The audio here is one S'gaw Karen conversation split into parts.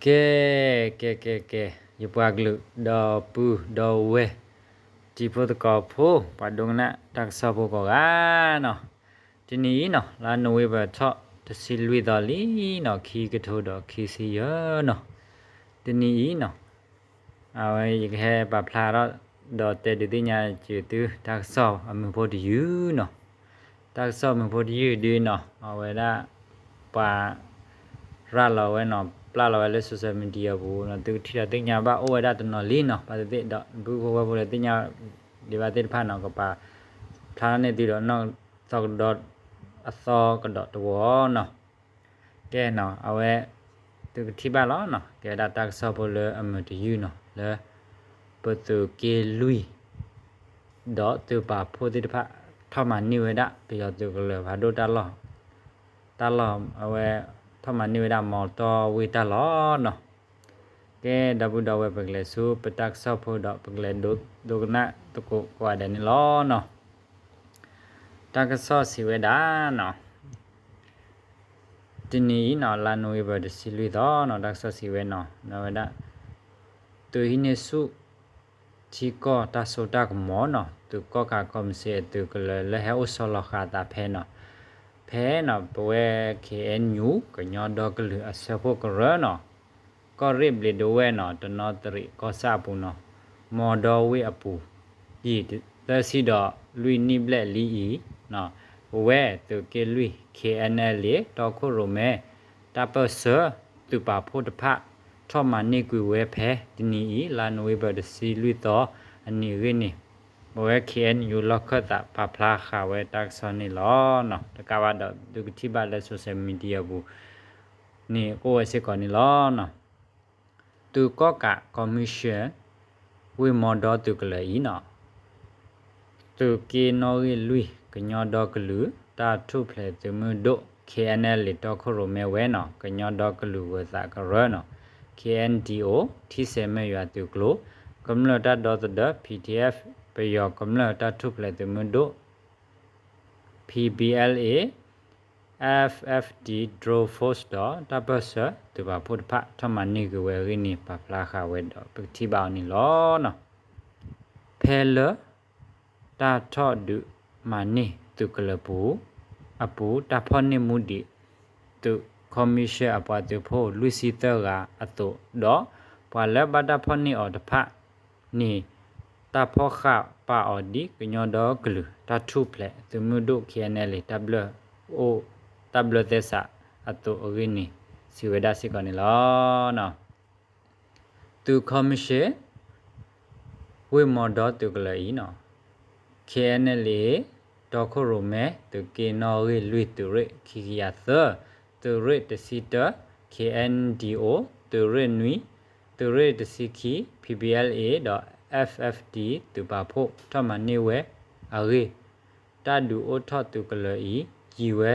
ကဲ ကဲ ကဲ ကဲ ယပှၤကလုာ် ဒီပုၢ်ဒီဝဲၢ် တံၤဖိသကိးဖိ ပှၤဒိကနၣ်တၢ်ကစီၣ်ဖိကိးဂၤနီၤ, တနံၤအံၤနီၤ လါနိၣ်ဝ့ဘၢၣ်ထီၣ် တဆံလွံၢ်သီလံနီၤ, ခံကထိဒီးခံဆံယဲၢ်နီၤ, တနံၤအံၤနီၤ အဝဲယကဟဲပာ်ဖျါထီၣ် ဒီးတဲဒုးသ့ၣ်ညါစၢၤသု တၢ်ကစီၣ်အမုာ်ဖိတယုၢ်နီၤ, တၢ်ကစီၣ်အမုာ်ဖိတယုၢ်ဒုနီၤ အဝဲဒၣ် ပှၤ ရၤလီၤဝဲနီၤ ပျၢ်လီၤဝဲလၢ social media ပူၤနီၤ, သုကထံၣ်ဒီးသ့ၣ်ညါဘၣ်အိၣ်ဝဲဒၣ်တနီၤလံနီၤ, ဘၣ်သ့ၣ်သ့ၣ်ဒီး ပုၢ်ဖိဝဲၢ်ဖိလၢသ့ၣ်ညါဒံးဘၣ်သ့ၣ်တဖၣ်နီၤ ကပာ်ဖျါန့ၢ်သုဒီးနီၢ်သီကဒီး အသီကဒီးတဝီနီၤ, ကဲနီၤ အဝဲ သုကထံၣ်ဘၣ်လီၤနီၤ, ကဲဝဲဒၣ်တၢ်ကစီၣ်ဖိလၢအမုာ်တယုၢ်နီၤ လၢ ပသုးက့လွံၢ် ဒီးသုးပာ်ဖှိၣ်သ့ၣ်တဖၣ် ထီၣ်မၤန့ၢ်ဝဲဒၣ် ပယီၤသုးကလၢၤဖးဒိၣ်တၢ်လီၢ်, တၢ်လီၢ်အဝဲ ထီၣ်မၤန့ၢ်ဝဲဒၣ်မီတီဝ့ၢ်တၢ်လီၢ်နီၤ, ကဲဒီပုၢ်ဒီဝဲၢ် ပကလဲၤဆူပတၢ်ကစီၣ်ဖိဒီး ပကလဲၤဒိကနၣ်သကိးကိးဂၤဒဲးန့ၣ်လီၤနီၤ, တၢ်ကစီၣ်စံးဝဲဒၣ်နီၤ တနံၤအံၤနီၤ လါနိၣ်ဝ့ဘၢၣ်တဆံလွံၢ်သီနီၤ တၢ်ကစီၣ်စံးဝဲနီၤ ဝဲဒၣ် သုးဟံးန့ၢ်ဆူၣ် ထံကီၢ်တၢ်စိတၢ်ကမီၤနီၤ သုးကီၣ်ကးကီၢ်မံၤစ့အသုးကလၢၤလၢဟဲအိၣ်ဆီလီၤဃာ်အသးဖဲနီၤ, ဖဲနီၤ ပဝဲ ခ့ၣ်အဲၣ်ယူၣ် ကညီဒီကလုာ်အဆၢဖှိၣ်ကရၢနီၤ ကီၢ်ရ့ၣ်ဘျ့းဒဝဲၢ်နီၤ တနီသရံၣ်ကီၢ်ဆၣ်အပူၤနီၤ မီဒီဝ့ၢ်အပူၤ ယံာ်သၢဆံဒီးလွံၢ်နံၣ်ဘျဲၣ်လံအံၤ ပဝဲသုးက့လွံၢ် ခ့ၣ်အဲၣ်အဲၣ်လ့ တီခိၣ်ရိၣ်မဲ တၢ်ပၢၢ်ဆၢ သုးပာ်ဖှိၣ်တဖၣ် ထီၣ်မၤန့ၢ်ကွံာ်ဝဲဖဲတနံၤအံၤ လါနိၣ်ဝ့ဘၢၣ်တဆံလွံၢ်သီ အနံၤအဂ့ၢ်န့ၣ် ပဝဲ ခ့ၣ်အဲၣ်ယူၣ် လီၢ်ခၢၣ်သးပာ်ဖျါဃာ်ဝဲတၢ်ကစီၣ်န့ၣ်လီၤ. တကးဘၣ်ဒီး သုကထံၣ်ဘၣ်လၢ social media ပူၤ န့ၣ်အိၣ်ဝဲစ့ၢ်ကီးန့ၣ်လီၤ. သုးကီၣ်ကး commission ဝ့ၢ်မီဒီသုးကလၢၤအံၤနီၤ သုးက့နီၣ်ဂံၢ်လွံၢ် ကညီဒီကလုာ် တၢ်ထူၣ်ဖျဲးသုးမုၢ်ဒိၣ် ခ့ၣ်အဲၣ်အဲၣ်လ့ တီခိၣ်ရိၣ်မဲဝဲနီၤ ကညီဒီကလုာ်ဂၢၤသးကရၢနီၤ ခ့ၣ်အဲၣ်ဒံၣ်အိၣ် ထံဆဲးမဲာ်ယွၤသုးကျိၤ ကမျၢၢ်တၢ်ဒီသဒၢ PDF ပယီၤကမျၢၢ်တၢ်ထူၣ်ဖျဲးသုးမုၢ်ဒိၣ် PBLA FFD drone force ဒီးတၢ်ပၢၢ်ဆၢသုးပာ်ဖှိၣ်တဖၣ် ထီၣ်မၤန့ၢ်က့ၤဝဲအဂ့ၢ်န့ၣ် ပာ်ဖျါဃာ်ဝဲဒီး ပကထံၣ်ဘၣ်အီၤန့ၣ်လီၤ. ဖဲလၢ တၢ်ထီၣ်ဒုးမၤန့ၢ်သုးကလၢၤပူၤ အပူၤ တၢ်ဖီၣ်န့ၢ်မူဒံး သုး commission အပှၤသုးဖိ လွံၢ်ဆံသၢဂၤအသိး ဒီးပှၤလၢဘၣ်တၢ်ဖီၣ်န့ၢ်အီၤတဖၣ်န့ၣ် တၢ်ဖီၣ်ဃာ်ပာ်အီၤဒ်ကညီဒီကလုာ် တၢ်ထူၣ်ဖျဲးသုးမုၢ်ဒိၣ် ခ့ၣ်အဲၣ်အဲၣ်လ့ တၢ်ဘျၢအိၣ် တၢ်ဘျၢသဲစးအသိးအဂ့ၢ်န့ၣ် စံးဝဲဒၣ်စ့ၢ်ကီးန့ၣ်လီၤ. သုး commission ဝ့ၢ်မီဒီသုးကလၢၤအံၤနီၤ ခ့ၣ်အဲၣ်အဲၣ်လ့ တီခိၣ်ရိၣ်မဲ သုးက့နီၣ်ဂံၢ်လွံၢ် သုးရ့ၣ်ခံကယၤသၢ သုးရ့ၣ်တဆံတၢ ခ့ၣ်အဲၣ်ဒံၣ်အိၣ် သုးရ့ၣ်နွံ သုးရ့ၣ်တဆံခံ PBLA ဒီး FFD သုးပာ်ဖှိၣ်ထီၣ်မၤန့ၢ်ဝဲအဂ့ၢ် တၢ်ဒုးအိၣ်ထီၣ်သုးကလၢၤအံၤ ယံာ်ဝဲ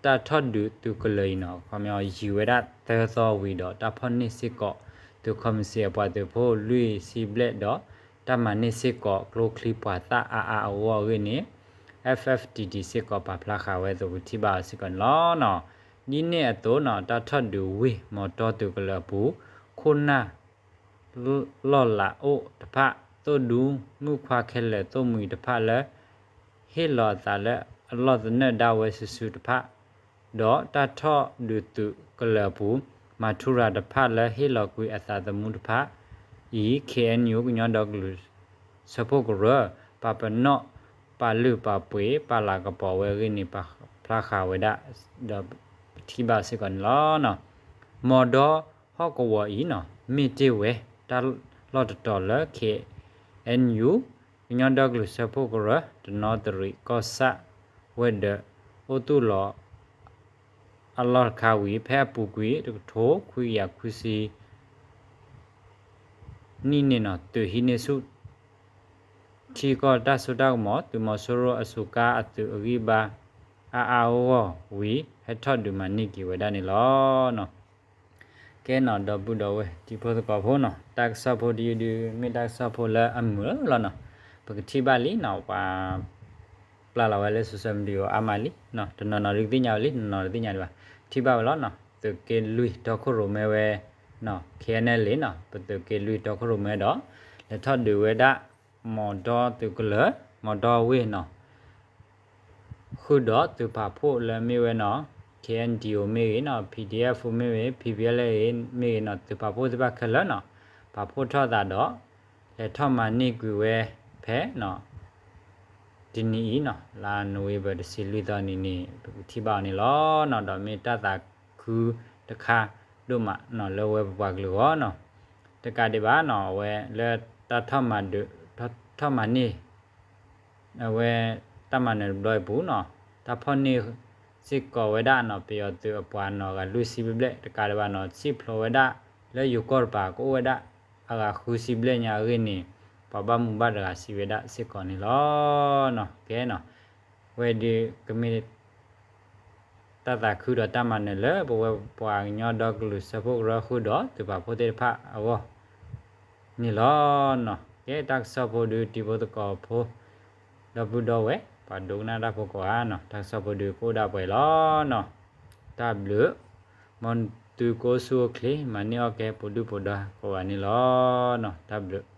တၢ်ထီၣ်ဒုးသုးကလၢၤအံၤနီၤ ခီပညီ ယံာ်ဝဲဒၣ်သၢသီဝံၤဒီး တၢ်ဖီၣ်န့ၢ်စ့ၢ်ကီး သုး commission အပှၤသုးဖိလွံၢ်ဆံဘျဲၣ်ဒီး တၢ်မၤန့ၢ်စ့ၢ်ကီးကျိချံမျိာ်သၣ်အါအါအဂီၢ်အဂ့ၢ်န့ၣ် FFDD စ့ၢ်ကီးပာ်ဖျါဃာ်ဝဲအသိး ပထံၣ်ဘၣ်အီၤစ့ၢ်ကီးန့ၣ်လီၤ. ဒ်န့ၣ်အသိးနီၤ တၢ်ထီၣ်ဒုးဝ့ၢ်မီတီသုးကလၢၤအပူၤ ခိၣ်နၢ် လီၢ်လၤအိၣ်တဖၣ် သိၣ်ဒူမုၣ်ခွါခဲလၢာ် သိၣ်မှံၤတဖၣ်လၢ ဟ့ၣ်လီၤအသးလၢအလီၢ်သနၢၣ်ဒၣ်ဝဲစုာ်စုာ်တဖၣ် ဒီးတၢ်ထီၣ်ဒုးသုးကလၢၤအပူၤ မၤထူရၤတဖၣ်လၢဟ့ၣ်လီၤကွံာ်အသးသမူတဖၣ်အံၤ ခ့ၣ်အဲၣ်ယူၣ် ကညီဒီကလုာ်ဆၢဖှိၣ်ကရၢ ပာ်ပနီၣ် ပာ်လုၢ်ပာ်ပှ့ၤ ပာ်လၤကပီၤဝဲအဂ့ၢ်န့ၣ် ပာ်ဖျါဃာ်ဝဲဒၣ် ဒီးပထံၣ်ဘၣ်စ့ၢ်ကီးန့ၣ်လီၤ. မီဒီဟီၣ်ကဝီၤအံၤနီၤ မ့ၢ်တ့ၢ်ဝဲ တၢ်လီၢ်တတီၤလၢ ခ့ၣ်အဲၣ်ယူၣ် ကညီဒီကလုာ်စၢဖှိၣ်ကရၢ တနီသရံၣ်ကီၢ်ဆၣ်ဝဲၤဒၢး အိၣ်သူၣ်လီၤ အလီၢ်တခါဝံၤ ဖဲအပူၤကွံာ် တကထိခွံကယၤခွံဆံ နံၣ်န့ၣ်နီၤ သုးဟံးန့ၢ်ဆူၣ် ထံကီၢ်တၢ်စိတၢ်ကမီၤ သုးမီၤစိရိၤအစူးကါအသုးအဂံၢ်ဘါ အါအါဂီၢ်ဂီၢ်ဝံၤ ဟဲထီၣ်ဒုးမၤန့ၢ်က့ၤဝဲဒၣ်န့ၣ်လီၤ. ကဲနီၤ ဒီပုၢ်ဒီဝဲၢ် တံၤဖိသကိးဖိနီၤ တၢ်ကစီၣ်ဖိတယုၢ်ဒုး မ့ၢ်တၢ်ကစီၣ်ဖိလၢအမုာ်လီၤနီၤ ပကထံၣ်ဘၣ်လံနီၤ ပှၤ ပျၢ်လီၤဝဲလၢ social media အါမးလံ တနီၤနီၤဒုးသ့ၣ်ညါဝဲလံ တနီၤနီၤတသ့ၣ်ညါဒံးဘၣ် ထံၣ်ဘၣ်ဝဲလီၤနီၤ, သုးက့လွံၢ်တီခိၣ်ရိၣ်မဲဝဲ နီၤ K N L A နီၤ, ပသုးက့လွံၢ်တီခိၣ်ရိၣ်မဲဒီး လဲၤထီၣ်ဒုးဝဲဒၣ် မီၣ်ဒီသုးကလၢၤ မီၣ်ဒီဝ့ၢ်နီၤ ဃုာ်ဒီးသုးပာ်ဖှိၣ်လၢမ့ၢ်ဝဲနီၤ K N D O မ့ၢ်ဂ့ၤနီၤ, P D F မ့ၢ်ဂ့ၤ, P P L A မ့ၢ်ဂ့ၤနီၤ, သုးပာ်ဖှိၣ်သ့ၣ်တဖၣ်ခဲလၢာ်နီၤ, ပာ်ဖှိၣ်ထီၣ်သးဒီး လဲၤထီၣ်မၤန့ၢ်ကွံာ်ဝဲဖဲနီၤ တနံၤအံၤနီၤ လါနိၣ်ဝ့ဘၢၣ် တဆံလွံၢ်သီနံၤန့ၣ် ပကထံၣ်ဘၣ်အီၤန့ၣ်လီၤနီၤ, ဒီးမ့ၢ်တၢ်သးခုတခါဒိၣ်မးနီၤ လၢဝဲပပှၤကလုာ်အဂီၢ်နီၤ, တကးဒံးဘၣ်နီၤ အဝဲလၢတၢ်ထီၣ်မၤဒုး ထီၣ်မၤန့ၢ် အဝဲတၢ်မၤနၢၤတဘျီအံၤပူၤနီၤ, တၢ်ဖီၣ်န့ၢ်စ့ၢ်ကီးဝဲဒၣ်နီၤ ပယီၤသုးအပှၤနီၤ ဂၤလွံၢ်ဆံဘျဲၣ်ဘျဲၣ်, တကးဒံးဘၣ်နီၤ စံၣ်ဖျိးဝဲဒၣ်လၢယိၤကီၢ်တပၤကအိၣ်ဝဲဒၣ် အဂၤဃုဆံဘျဲၣ်ညါအဂ့ၢ်န့ၣ် ပှၤဘၣ်မူဘၣ်ဒါတဂၤစံးဝဲဒၣ်စ့ၢ်ကီးန့ၣ်လီၤနီၤ, ကဲနီၤ ဝဲဒုးကမ့ၢ် တၢ်သးခုဒီးတၢ်မၤနၢၤလၢပဝဲပှၤကညီဒီကလုာ်စၢဖှိၣ်ကရၢဃုာ်ဒီးသုးပာ်ဖှိၣ်သ့ၣ်တဖၣ်အဂီၢ်န့ၣ်လီၤနီၤ, ကဲတၢ်ကစီၣ်ဖိဒုးတံၤဖိသကိးဖိ ဒီပုၢ်ဒီဝဲၢ် ပှၤဒိကနၣ်တၢ်ဖိကိးဂၤနီၤ, တၢ်ကစီၣ်ဖိဒုးကအိၣ်ဒၣ်ပှဲၤလီၤနီၤ, တၢ်ဘျုး မ်သုကအိၣ်ဆူၣ်အိၣ်ချ့ မၤန့ၢ်အီၣ်ကဲပှၤဒုၣ်ပှၤဒါကိးဂၤန့ၣ်လီၤနီၤ, တၢ်ဘျုး